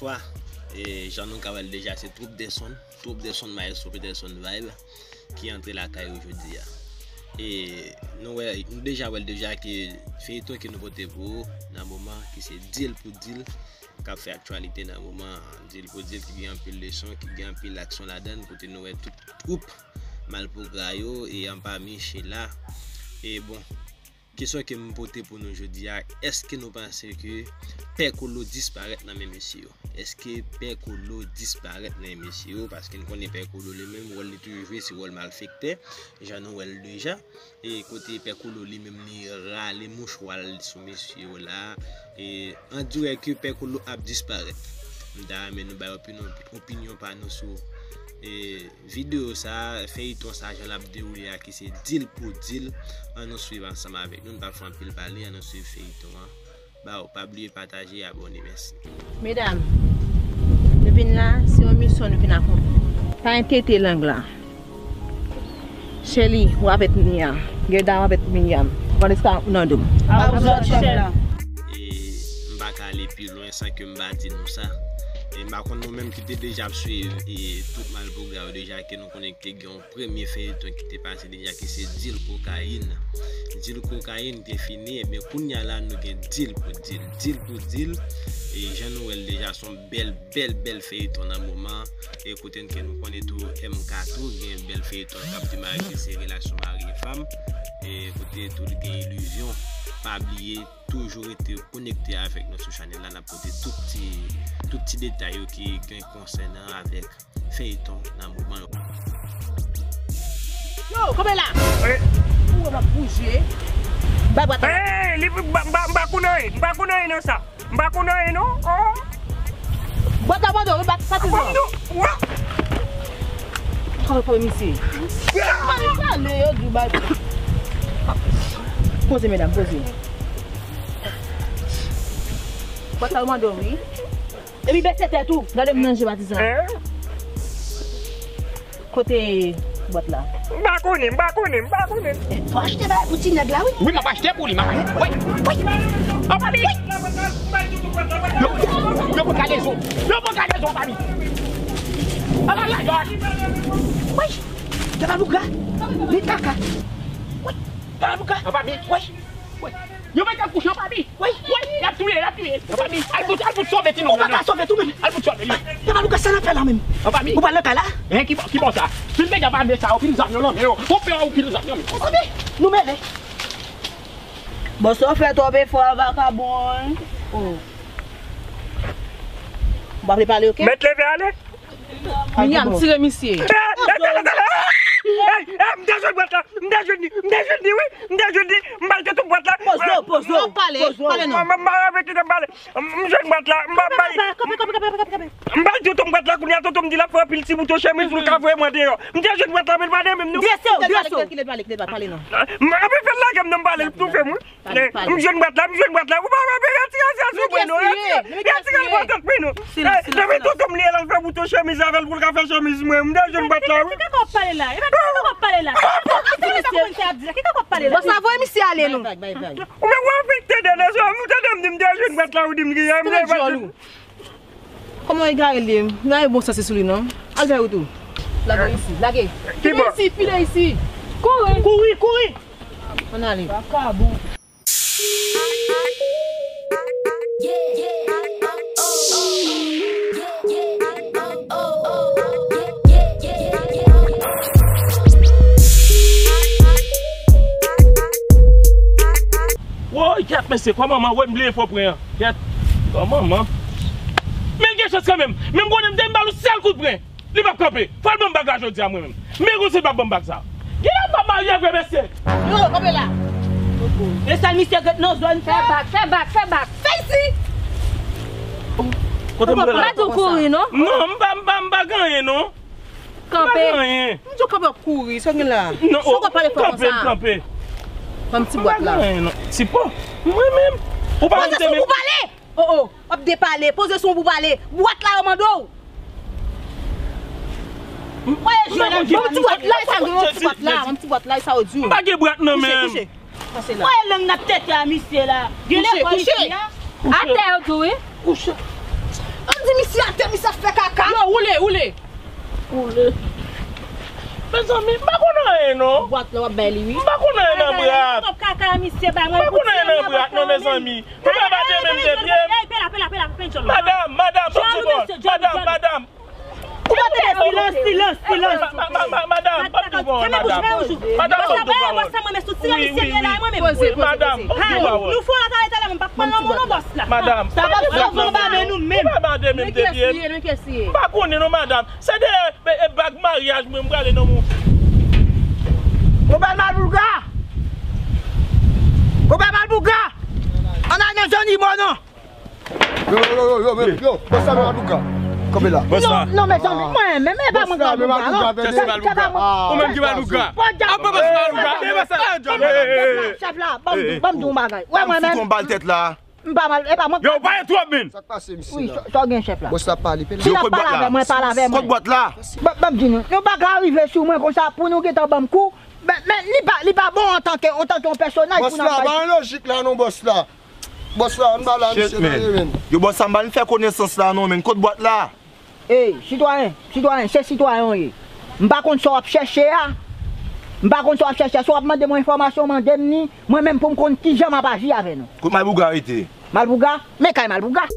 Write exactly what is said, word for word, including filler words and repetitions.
Bonswa. E jan nou ka wè l deja, se Troupe Desonn, Troupe Desonn Maestro Peterson Vibe ki antre lakay ou jodi a. E nou wè, nou deja wè l deja ke feyton ke nou pote pou ou nan moman ki se Deal pou Deal k ap fè aktyalite nan moman an. Deal pou Deal ki gen anpil leson, ki gen anpil aksyon ladan l, kote nou wè tout twoup Malpougra yo e anpami Sheila. E bon, kesyon ke m pote pou nou jodi a, èske nou panse ke Pè Kolo disparèt nan men mesye yo? Èske Pè Kolo disparèt nan men mesye yo? Paske n konnen Pè Kolo li menm, wòl li toujou jwe se wòl malfektè, jan nou wè l deja. E kote Pè Kolo li menm li rale mouchwa l sou mesye yo la. E on dirè ke Pè Kolo ap disparèt. M ta renmen nou bay opinyon, opinyon pa nou sou e videyo sa, feyton sa, jan l ap dewoule a, ki se Deal pou Deal. Ann nou swiv ansanm avèk nou, n p ap fè anpil pale, ann nou swiv feyton an. Ba, pa bliye pataje, abòne, mèsi. Medam, nou vin la, se yon misyon nou vin akonpli. Pa entete lang la. Shelly, w avèk Mia. Gerda, w avèk Miriam. Vanessa nan do m. Ap zòt chèf. E m pa ka ale pi lwen san ke m pa di nou sa. E m pa konn nou menm ki te deja ap swiv e tout Malpougra yo deja, ke nou konnen ke te gen yon premye feyton ki te pase deja, ki se Deal Kokayin. Deal Kokayin te fini, ebyen kounye a la nou gen Deal pou Deal. Deal pou Deal, e jan nou wè l deja, se yon bèl, bèl, bèl feyton nan moman. E kote n ke nou konnen tou M K tou gen bèl feyton k ap demare, ki se relasyon mari e fanm. E kote tou l gen Ilizyon. Pa bliye, toujou rete konekte avèk nou sou chanèl la. N ap pote tout ti, tout ti detay yo ki gen konsènan avèk feyton nan moman yo. Yo, kanpe la! Ou wè m ap bouje. Bay bwat la. Ey, li, m pa, m pa, m pa konn anyen, m pa konn anyen nan sa. M pa konn anyen non. Oh. Bwat la mande w, bwat sa ti zò. Kanpe, kanpe, misye. Pale, yo di w bay. Poze, medam, poze. Bwat la yo mande w, wi. Epi bese tèt ou. Gade m nan je patizan. Kote bwat la? M pa konnen, m pa konnen, m pa konnen. Fò achte bagay pou ti nèg la, wi. Wi, m ap achte pou li, m ap achte. Wi, wi. Anba li. Yo, yo, yo, pou kale zo. Yo, pou kale zo, anba li. Anba la, yo. Wi. Tabalouga. Li kaka. Wi. Tabalouga. Anba li. Wi. Wi. Yo mete l kouche anba mi. Wi, wi, y ap touye, y ap touye. Anba mi. Al fout, al fout sove ti nonm nan. Ou pa ka sove tou menm. Al fout sove li. Tabalouga, sa n ap fè la menm? Anba mi. Ou pral nan kay la? Hein, ki bò, ki bò sa? Fin dega pa vle sa, ou pil zam yo nan men yo. Ou pè ou pil zam yo nan men. Anba mi. Nou mele. Bon, sa w fè twòp efò a, vakabon. Oh. Ou pa vle pale, oke? Mèt leve ale. Miriam, tire misye. Eh, eh, tale, tale. Eh, eh, m te jwenn bwat la. M te jwenn li. M te jwenn li, wi. M te jwenn li. M pral jete bwat la. Poze w, poze w. Pale, pale non. M, m, m, m, kite m pale. M, m jwenn bwat la. M pa bay. Kanpe, kanpe, kanpe, kanpe, kanpe. M pral jete bwat la kounye a, tonton m di l ap fè anpil ti bouton chemiz pou l ka voye mwen deyò. M te jwenn bwat la, men l pa nan men m non. Dese w, dese w. Kile l pale, kile l pale, kile l pale, pale non. M, m, m fè l lage m nan m pale, l toufe m, wi. M jwenn bwat la, m jwenn bwat la. Ou pa, pa, pa, retire sa sou mwen non. Retire, retire bwat la sou mwen non. Depi tonton m li al fè bouton chemiz avè l pou l ka fè chemiz mwen. M te jwenn bwat la, wi. Kika k ap pale la? E pa kika k ap pale la? Ase misye moun se ap di la. Kika k ap pale la? Bon, sa voye misye ale non. Ou menm w afekte dènè swa. Ou tande m di m te jwenn bwat la, ou di m ki. Kòman egare li ye? Egare bon sanse sou li non. Al fè wout ou. Lage isi. Lage. File isi, file isi. Kouri. Kouri, kouri. Ann ale. Vakabon. Woy, kèt, mesye, kòman manman, woy, m bliye fò pran an. Kèt, kòman manman. Men l gen chans kanmenm. Men m konnen m te m ba l yon sèl kout pran. Li p ap kanpe. Fò l ban m bag la jodi a mwen menm. Men gon se p ap ban m bag sa. Gen lè m p ap marye vre, mesye. Yo, kanpe la. E sèl misye k ret nan zòn, fè bak, fè bak, fè bak. Fè isi. Kote m prale? M pa di w kouri non. Non, m pa, m pa, m pa gen anyen non. Kanpe. M pa gen anyen. M di w kanpe w ap kouri, sa w gen la? Non, sa w ap pale fò konsa? Kanpe, kanpe. Ban m ti bwat la. M pa gen anyen non. Ti po. Mwen menm. Ou pa konn te menm. Poze sou pou pale. Oh, oh, w ap depale, poze sou pou pale. Bwat la yo mande w. Mwen jwe la. Ban m ti bwat la, sa yo di w. Ban m ti bwat la, sa yo di w. M pa gen bwat nan men m. Kouche, kouche. Pase la. Mwen lang nan tete a misye la. Kouche, kouche. Atè yo di w, wi. Kouche. An di misye atè, misye ap fè kaka. Yo, woule, woule. Woule. Mezanmi, m pa konn anyen non. Bwat la w ap bay li, wi. M pa konn anyen nan bra. Kaka, misye bay mwen. M pa konn anyen nan bra non, mezanmi. Ou pa bate menm de pye. Madanm, madanm, ban m ti bòl. Madanm, madanm. Ou pa tande silans, silans, silans. Madanm, ban m ti bòl, madanm. Madanm, ban m ti bòl. Wi, wi, wi. Madanm, ban m ti bòl. Nou fò la talè talè, m pa pran nan moun non, bòs la. Madanm, sa pa sòt nan ba men nou menm. Ou pa bate menm de pye. M pa konnen non, madanm. Se de e, e, bag maryaj mwen, m prale nan moun. Konpè Malpougra! Konpè Malpougra! Ann al nan zòn Ibo non! Yo, yo, yo, yo, yo, yo, bòs la, men Malpougra. Kanpe la. Bòs la. Non, non, mezanmi, mwen menm, e pa mwen ki Malpougra, non. Se pa Malpougra. Ou menm ki Malpougra. Apa bòs Malpougra. Chèf la, chèf la, ban m, ban m di yon bagay. Wè mwen menm. M pa mal, e pa mwen. Yo, ou pale twòp, men. Sa k pase, misye la? Wi, sa, sa w gen, chèf la? Bòs la pale, pale. Si l ap pale avè mwen, pale avè mwen. Kot bwat la? Ban, ban m di nou, nou pa ka rive sou mwen konsa pou nou gentan ban m kou. Men, men li pa, li pa bon antanke, antanke yon pèsonaj pou n ap pale. Bòs la, pa gen lojik la non, bòs la. Bòs la, ann ba la, misye nan men. Yo, bòs la, m pa vin fè konesans la non, men. Kot bwat la? Ey, sitwayen, sitwayen, se sitwayen w ye. M pa konn sa w ap chèche a. M pa konn sa w ap chèche a. Si w ap mande mwen enfòmasyon, mande m ni. Mwen menm pou m konn kijan m ap aji avè nou. Kot Malpougra rete? Malpougra? Men kay Malpougra.